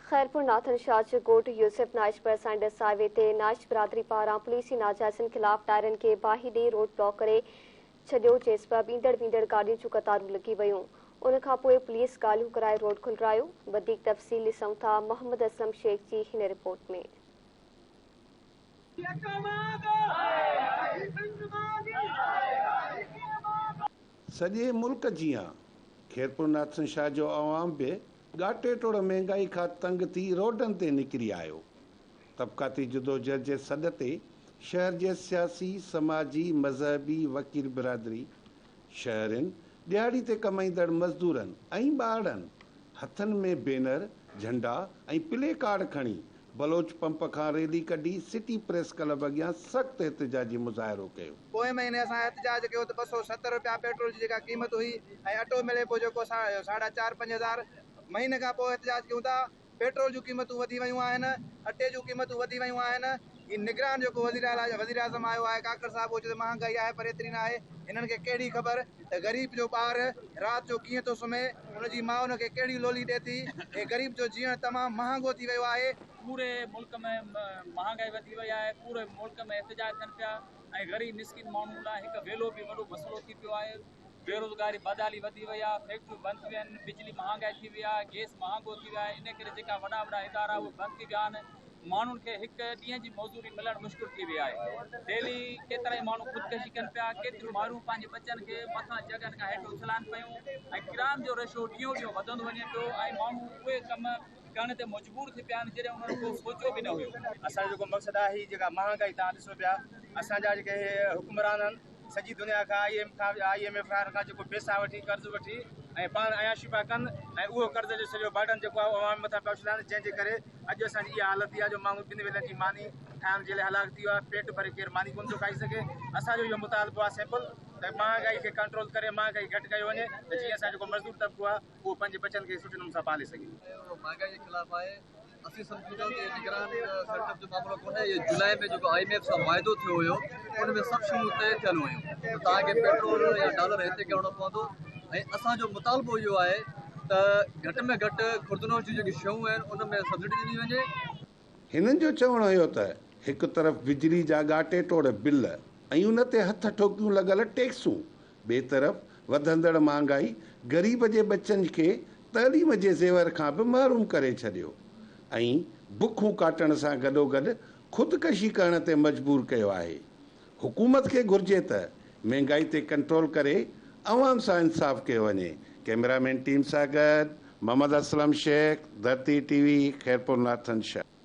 خيرپور ناٿن شاهه جي ڳوٺ يوسف نائچ ڀرسان انڊس هاء وي تي نائچ برادري پاران پوليس جي ناجائزين خلاف ٽائرن کي باهه ڏئي روڊ بلاڪ ڪري ڇڏيو جنهن سبب ايندڙ ويندڙ گاڏين جون قطارون لڳي ويون ان کانپوء پوليس ڳالهيون ڪرائي روڊ کولرايو وڌيڪ تفصيل ڏسون ٿا محمد اسلم شيخ جي هن رپورٽ ۾. سڄي ملڪ جيان خيرپور ناٿن شاهه جو عوام به ڳاٽي ٽوڙ مهنگائي کان تنگ ٿي روڊن تي نڪري آيو. طبقاتي جدوجهد جي سڏ تي شهر جي سياسي، سماجي، مذهبي، وڪيل برادري، شهرين، ڏهاڙي تي ڪمائيندڙ مزدورن ۽ ٻارڙن هٿن ۾ بينر، جهنڊا ۽ پلي ڪارڊ کڻي بلوچ پمپ کان ريلي ڪڍي سٽي پريس ڪلب اڳيان سخت احتجاجي مظاهرو ڪيو. پوئين مهيني اسان احتجاج ڪيو ته 270 رپيا پيٽرول جي جيڪا قيمت هئي ۽ اٽو ملي پيو جيڪو ساڍا چار پنج هزار مهيني کان پوء احتجاج ڪيون ٿا پيٽرول جون قيمتون وڌي ويون آهن اٽي جون قيمتون وڌي ويون آهن هي نگران جيڪو وزير اعليٰ وزير اعظم آيو آهي ڪاڪڙ صاحب اهو چئي ٿو مهانگائي آهي پر ايتري ناهي هنن کي ڪهڙي خبر ته غريب جو ٻار رات جو ڪيئن ٿو سمهي، ان جي ماء ان کي ڪهڙي لولي ڏئي ٿي. هي غريب جو جيئڻ تمام مهانگو ٿي ويو آهي. پوري ملڪ ۾ مهانگائي وڌي وئي آهي، پوري ملڪ ۾ احتجاج ٿين پيا ۽ غريب مسڪين ماڻهن لاء هڪ ويلو به وڏو مسئلو ٿي پيو آهي، بيروزگاري بدحالي وڌي وئي آهي، فيڪٽريون بند ٿي ويون آهن، بجلي مهانگائي ٿي وئي آهي، گئس مهانگو ٿي ويو آهي، ان ڪري جيڪا وڏا وڏا ادارا اهي بند ٿي ويا آهن، ماڻهن کي هڪ ڏينهن جي مزدوري ملڻ مشڪل ٿي وئي آهي. ڊيلي ڪيترائي ماڻهو خودڪشي ڪن پيا، ڪيتريون مائرون پنهنجي ٻچن کي مٿان جڳهن کان هيٺ اڇلائن پيون ۽ ڪرائم جو ريشو ڏينهون ڏينهن وڌندو وڃي پيو ۽ ماڻهو اهي ڪم ڪرڻ تي مجبور ٿي پيا آهن جڏهن انهن ڪو سوچيو به نه هيو. اسان جو جيڪو مقصد آهي هي جيڪا مهانگائي توهان ڏسو پيا اسان جا جيڪي حڪمران آهن سڄي دنيا کان I M کان I M F وارن کان جيڪو پيسا وٺي قرض وٺي ۽ پاڻ عياشي پيا ڪن ۽ اهو قرض جو سڄو برڊن جيڪو آهي اهو عوام مٿان پيا اڇلائن جنهن جي ڪري اڄ اسان جي اها حالت ٿي آهي جو ماڻهو ٻن ويلن جي ماني کائڻ جي لاء هلاڪ ٿي ويو آهي پيٽ ڀري ڪير ماني ڪونه ٿو کائي سگهي اسان جو اهو مطالبو آهي سمپل ته مهانگائي کي ڪنٽرول ڪري مهانگائي گهٽ ڪيو وڃي ته جيئن اسان جيڪو مزدور طبقو آهي اهو پنهنجي ٻچن کي سٺي نموني سان پالي سگهي. اهو مهانگائي جي خلاف آهي اسين سمجهون ٿا ته اهو نگران سيٽ اپ جو معاملو ڪونهي اهو جولاء ۾ جيڪو I M F سان معاهدو ٿيو هيو ان ۾ سڀ شيون طئي ٿيل هيون ته توهان کي پيٽرول يا ڊالر هتي ڪرڻو پوندو ۽ اسان جو مطالبو اهو آهي ته گهٽ ۾ گهٽ خوردنوش جون جيڪي شيون آهن ان ۾ سبسڊي ڏني وڃي. هنن جو چوڻ هيو ته هڪ طرف بجلي جا ڳاٽي ٽوڙ بل ۽ ان تي هٿ ٺوڪيون لڳل ٽيڪسون ٻئي طرف وڌندڙ مهانگائي غريب جي ٻچن کي تعليم جي زيور کان به محروم ڪري ڇڏيو ۽ بکون ڪاٽڻ سان گڏوگڏ خودڪشي ڪرڻ تي مجبور ڪيو آهي. حڪومت کي گهرجي ته مهنگائي تي ڪنٽرول ڪري عوام سان انصاف ڪيو وڃي. ڪئميرا مين ٽيم سان گڏ محمد اسلم شيخ، ڌرتي ٽي وي، خيرپور ناٿن شاهه.